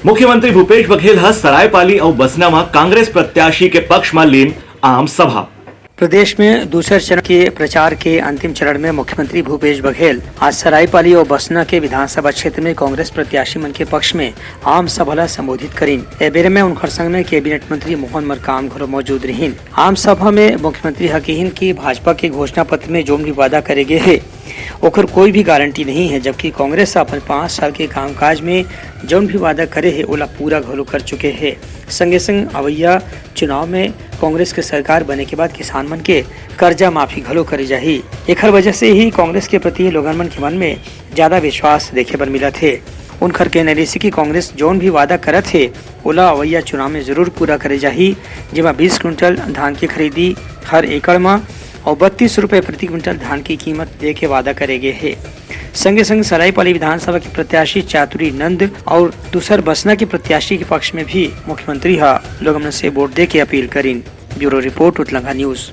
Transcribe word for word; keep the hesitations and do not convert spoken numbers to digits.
मुख्यमंत्री भूपेश बघेल ह सरायपाली अउ बसना म कांग्रेस प्रत्याशी के पक्ष म लीन आम सभा। प्रदेश में दूसर चरण के प्रचार के अंतिम चरण में मुख्यमंत्री भूपेश बघेल आज सरायपाली अउ बसना के विधानसभा क्षेत्र में कांग्रेस प्रत्याशी मन के पक्ष में आम सभा ला संबोधित करिन। ए बेरे में उनकर संग में कैबिनेट मंत्री मोहन मरकाम घलो मौजूद रहिन। आम सभा में मुख्यमंत्री ह किहिन कि भाजपा के घोषणा पत्र में जोन भी वादा करे गे हे, ओकर कोई भी गारंटी नहीं है, जबकि कांग्रेस ह अपन पाँच साल के कामकाज में जौन भी वादा करे हे, ओला पूरा घलो कर चुके हे। संगे संग अवइया चुनाव में कांग्रेस के सरकार बने के बाद किसान मन के कर्जा माफी घलो करे जाही। एखर वजह से ही कांग्रेस के प्रति लोगन मन के मन में ज्यादा विश्वास देखे बर मिलत हे। उनकर कहना रिहिस कि कांग्रेस जौन भी वादा करत हे, ओला अवइया चुनाव में जरूर पूरा करे जाही, जेमा बीस क्विंटल धान के खरीदी हर एकड़ म अउ बत्तीस रुपए प्रति क्विंटल धान की कीमत दे के वादा करे गे हे। संगे संग सरायपाली विधानसभा के प्रत्याशी चातुरी नंद और दूसर बसना के प्रत्याशी के पक्ष में भी मुख्यमंत्री ह लोगन से वोट दे के अपील करिन। Bureau report, Utlanga news.